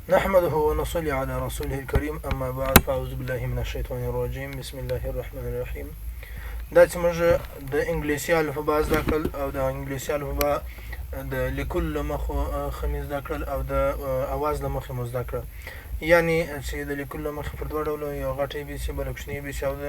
نحمده ونصلي على رسوله الكريم اما بعد فاعوذ بالله من الشیطان الرجیم بسم الله الرحمن الرحیم. دا چې موږ د انګلیسي الفبا زده کړل او د انګلیسي الفبا د لیکلو له مخو ښه زده کړل او د اواز له مخې مو زده کړه، یعنی چې د لیکلو له مخې پر دوه ډوله، یو غټ ای بي سي، بل کوچنی ای بي سي، او د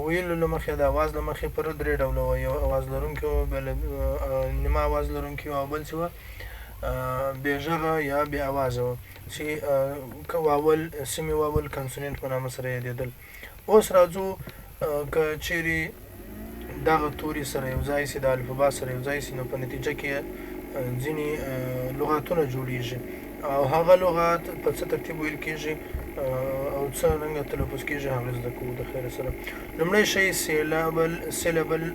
ویلو له مخې د اواز له مخې پر درې ډوله وه، یو اواز لرونکي وه، بل نیمه اواز لرونکي وه، او بل څه وه بې غږه یا بې اوازه وه چې vowel، semi vowel، consonant په نامه سره یادېدل. اوس راځو که چیرې دغه توري سره یو ځای سي، د الفبا سره یو ځای سي، نو په نتیجه کې ځینې لغاتونه جوړیږي او هغه لغات په څه ترتیب ویل کیږي او څرنګه تلفظ کیږي هغه زده کوو د خیر سره. لومړی شی syllable، syllable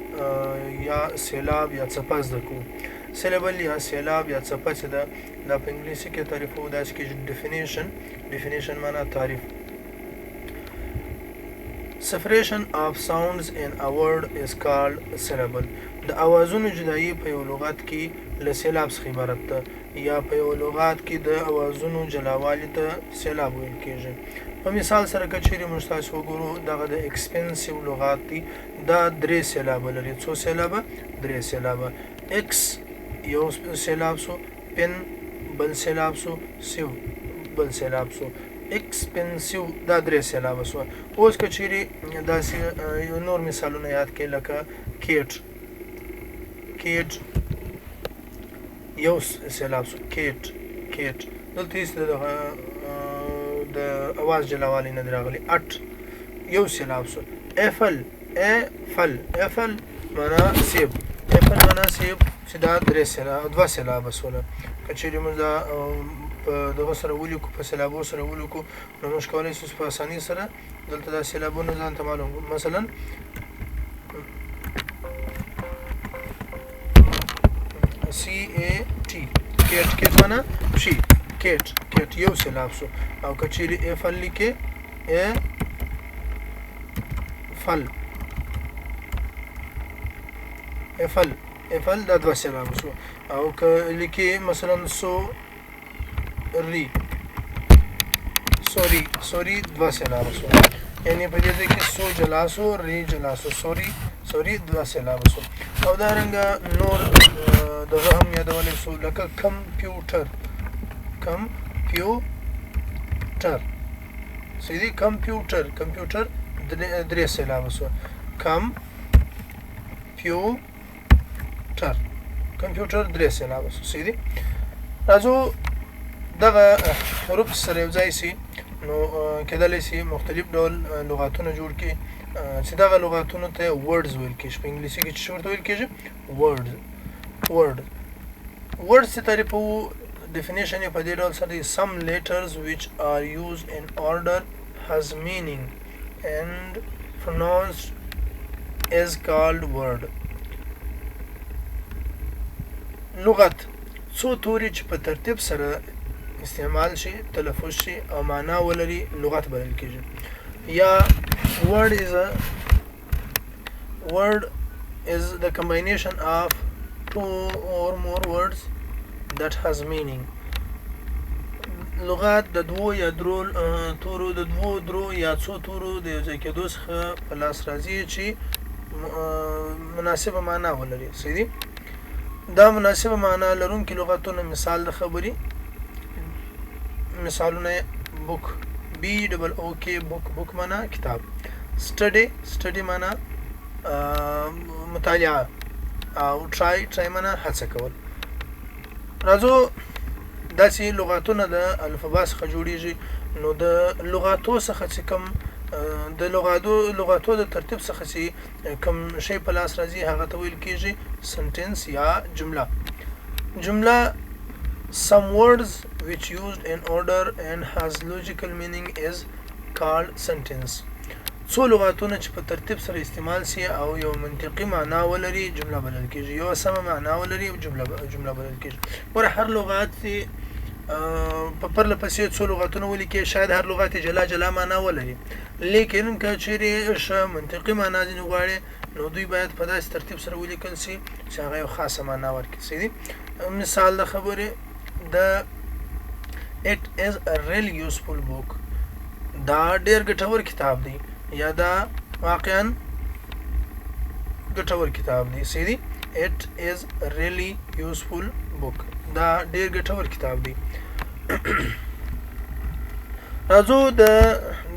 یا سیلاب یا څپه زده کوو. Syllable یا سیلاب یا څپه چې ده، دا په انګلیسي کې تعریفو داسې کېږي، definition، definition معنا تعریف. Separation of sounds in a word is called syllable. د اوازونو جدایي په یو لغت کې له سیلاب څخه عبارت ده، یا په یو لغت کې د اوازونو جلاوالي ته سیلاب ویل کیږي. په مثال سره که چیرې موږ تاسو وګورو، دغه د expensive لغات دی، دا درې سیلابه لري. څو سیلابه؟ درې سیلابه. ex یو سیلاب سو، pen بل سیلاب سو، sive بل سیلاب سو. Expensive، دا درې سیلابه سو. اوس که چیرې داسې یو نور مثالونه یاد کړئ لکه cat، cat یو سیلاب سو، cat، cat، دلته هیڅ دغه د اواز جلاوالی نه دی راغلی. At یو سیلاب سو. Apple، apple، apple معنا سیب، apple معنا سیب چې دا درې سیلاب، دوه سیلابه سوله. که چیرې موږ دا په دغه سره ولیکو، په سیلابو سره ولیکو، نو موږ کولی شو په اسانۍ سره دلته دا سیلابونه ځان ته معلوم کړو. مثلا C A T، cat، cat معنا پشي، cat، cat یو سیلاب سو. او که چیرې apple لیکې، ا فل، apple، apple، دا دوه سیلاب سو. او که لیکې مثلا sorry، sorry، sorry دوه سیلاب سو، یعنی په دې ځای کې so جلا سو، ری جلا سو، sorry، sorry دوه سیلاب سو. او دا رنګه نور دغه هم یادولی سو لکه کمپیوټر، کمپیوټر، صحیح دی، کمپیوټر، کمپیوټر درې سیلاب سو. کم پیو ټر، کمپیوټر درې سیلاب سو، صحیح دی. راځو دغه حروف سره یو ځای سي، نو کېدلی سي مختلف ډول لغاتونه جوړ کړي چې دغه لغاتونو ته words ویل کېږي. په انګلیسي کې چې ورته ویل کېږي word، word. Words چې تعریفوو، definition یې په دې ډول سره دی: some letters which are used in order, has meaning and pronounced is called word. لغت څو توري چې په ترتیب سره استعمال شي، تلفظ شي او معنا ولري، لغت بلل کیږي. یا word is the combination of two or more words that has meaning. لغات د دوو یا درو تورو، د دوو، درو یا څو تورو د یو ځای کېدو څخه په لاس راځي چې مناسبه معنا ولري، صحیح دي. دا مناسبه معنا لرونکي لغتونه، مثال د خبرې، مثالونه book، B O O K، book، book معنا کتاب. Study، study معنا مطالعه. او try، try معنا هڅه کول. راځو داسې لغاتونه د الفبا څخه جوړیږي، نو د لغاتو څخه چې کوم د لغاتو د ترتیب څخه چې کوم شی په لاس راځي، هغه ته ویل کیږي sentence یا جمله. جمله، some words which used in order and has logical meaning is called sentence. څو لغاتونه چې په ترتیب سره استعمال سي او یو منطقي معنا ولري، جمله بلل کیږي. یو سمه معنا ولري، جمله بلل کیږي. ور هر لغات په پرله پسې څو لغاتونه ولیکي، شاید هر لغت جلا جلا معنا ولري، لیکن که چیرې ښه منطقي معنا ځینې غواړي، نو دوی باید په داسې ترتیب سره ولیکل سي چې هغه یو خاصه معنا ورکړي، صحیح دی. مثال د خبرې د It is a really useful book. دا ډیر ګټور کتاب دی یا دا واقعا ګټور کتاب دی. صحیح دی. It is a really useful book. دا ډیر ګټور کتاب دی. راځو د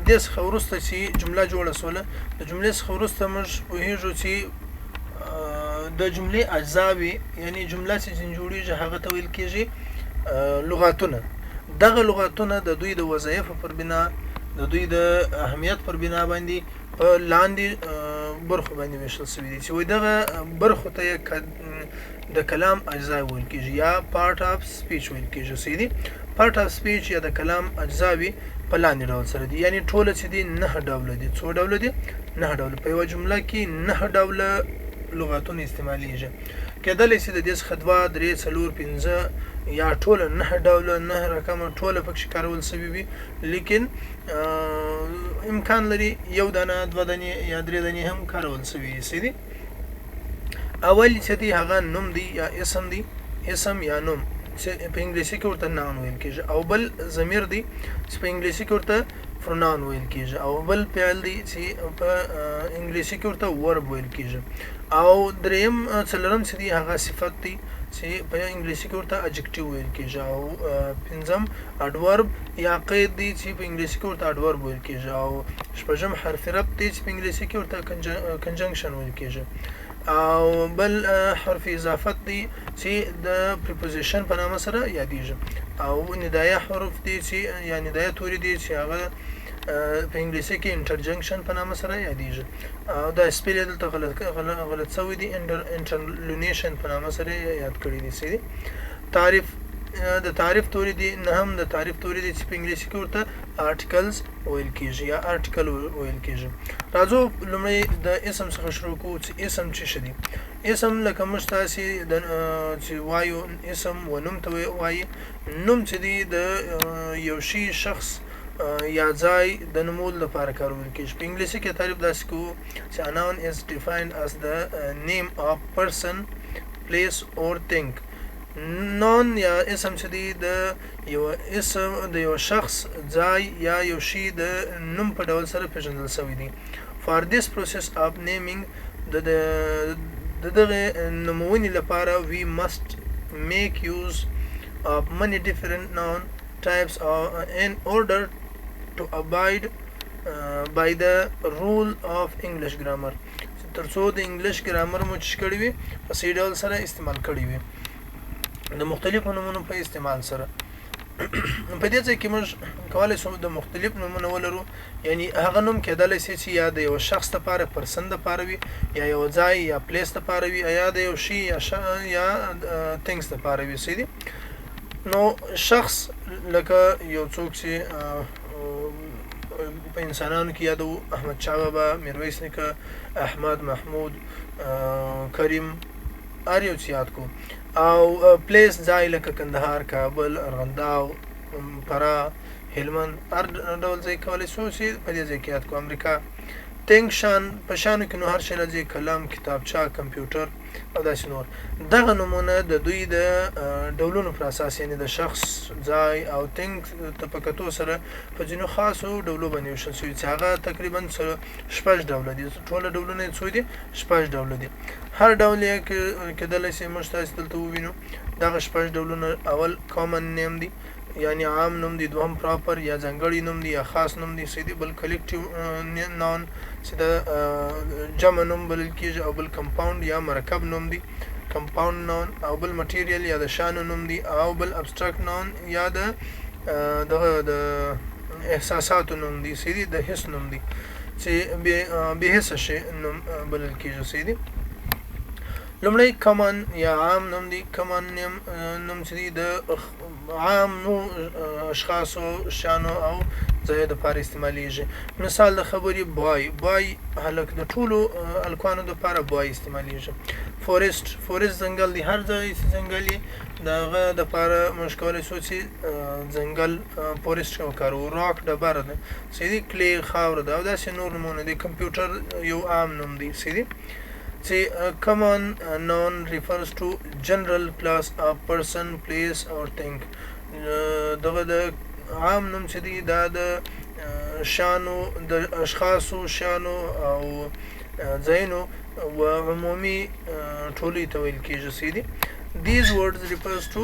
دې څخه وروسته چې جمله جوړه سوله، د جملې څخه وروسته موږ پوهیږو چې د جملې اجزاوې، یعنی جمله چې ځینې جوړیږي هغه ته ویل کیږي لغاتونه. دغه لغاتونه د دوی د وظایفو پر بنا، د دوی د اهمیت پر بنا باندې په لاندې برخو باندې ویشل شوي دي، چې وایي دغه برخو ته یې د کلام اجزا ویل کیږي یا پارټ آف سپیچ ویل کیږي. صحیح دي. پارټ آف سپیچ یا د کلام اجزاوې په لاندې ډول سره دي، یعنی ټوله چې دي 9 ډوله دي. څو ډوله دي؟ 9 ډوله. په یوه جمله کې 9 ډوله لغاتونه استعمالیږي. کېدلی شي د دې څخه 2، 3، 4، 5 یا ټوله 9 ډوله، 9 رقمه ټوله پکښې کارول شوي وي، لیکن امکان لري یو دانه، 2 دانې یا 3 دانې هم کارول شوي وي. صحیح دي. اول چې دی هغه نوم دی یا اسم دی، اسم یا نوم چې په انګلیسي کې ورته ناون ویل کیږي، او بل ضمیر دی چې په انګلیسي کې ورته پروناون ویل کیږي، او بل فعل دی چې په انګلیسي کې ورته ورب ویل کیږي، او دریم څلورم چې دی هغه صفت دی چې په انګلیسي کې ورته اجکټیو ویل کیږي، او پنځم اډورب یا قید دی چې په انګلیسي کې ورته اډورب ویل کیږي، او شپږم حرف ربط دی چې په انګلیسي کې ورته کنجنکشن ویل کیږي، او بل حرف اضافت دی چې د پریپوزیشن په نامه سره یادیږي، او ندایه حرف دی چې یا ندایه توري دی چې هغه په انګلیسي کې انټرجنکشن په نامه سره یادیږي، او دا spell یې دلته غلط شوی دی، انټرلونیشن په نامه سره یاد کړی دی. صحیح دی. تعریف، د تعریف توري دی، نهم د تعریف توري دی چې په انګلیسي کې ورته articles ویل کیږي یا article ویل کیږي. راځو لومړی د اسم څخه شروع کوو چې اسم څه شی دی. اسم لکه موږ تاسې د چې وایو اسم و نوم ته وایي. نوم چې دی د یو شي، شخص یا ځای د نومولو لپاره کارول کیږي. په انګلیسي کې تعریف داسې کوو چې a noun is defined as the name of person, place or thing. noun یا اسم چې دی د یو اسم، د یو شخص، ځای یا یو شي د نوم په ډول سره پیژندل شوی دی. For this process of naming، د دغه نومونې لپاره we must make use of many different noun types in order to abide by the rule of English grammar. ترڅو د انګلیش ګرامر مو چې کړی وي په صحیح ډول سره استعمال کړی وي د مختلفو نومونو په استعمال سره. په دې ځای کې موږ کولی شو د مختلف نومونه ولرو، یعنی هغه نوم کېدلی شي چې یا د یو شخص لپاره، person لپاره وي، یا یو ځای یا place لپاره وي، یا د یو شي یا things لپاره وي. صحیح دی. نو شخص لکه یو څوک چې په انسانانو کې یادو، احمد شاه بابا، میرویس نیکه، احمد، محمود، کریم، هر یو چې یاد کو. او place ځای لکه کندهار، کابل، ارغنداو، فراه، هلمند، هر ډول ځای کولی شو چې په دې ځای کې یاد کو. امریکا. thing شیان، په شیانو کې نو هر شی راځي، قلم، کتابچه، کمپیوټر او داسې نور. دغه نومونه د دوی د ډولونو پر اساس، یعنی د شخص، ځای او thing ته په کتو سره په ځینو خاصو ډولو باندې ویشل شوي چې هغه تقریبا 6 ډوله دي. ټوله ډولونه یې څو دي؟ 6 ډوله دي. هر ډول یې کېدلی شي موږ تاسې دلته ووینو. دغه 6 ډولونه، اول common name دی یعنی عام نوم دی، دوهم proper یا ځانګړی نوم دی یا خاص نوم دی، صحیح دی، بل collective noun چې د جمع نوم بلل کیږي، او بل compound یا مرکب نوم دی، compound noun، او بل material یا د شیانو نوم دی، او بل abstract noun یا د دغه د احساساتو نوم دی، صحیح دی، د حس نوم دی چې بې حسه شی نوم بلل کیږي، صحیح دی. لومړی common یا عام نوم دی. common نوم چې دی د عام نو اشخاصو، شیانو او ځایو دپاره استعمالیږي. مثال د خبرې boy، boy هلک، د ټولو هلکانو دپاره boy استعمالیږي. forest، forest ځنګل دی، هر ځای چې ځنګل وي د هغه دپاره موږ کولی شو چې ځنګل forest وکاروو. راک ډبره ده، صحیح دی، clay خاوره ده، او داسې نور نومونه دي. کمپیوټر یو عام نوم دی، صحیح دی. چې common noun refers to general class of person, place or thing. دغه د عام نوم چې دی دا د شانو، د اشخاصو، شانو او ځایونو و عمومي ټولۍ ته ویل کیږي. صحیح دي. These words refers to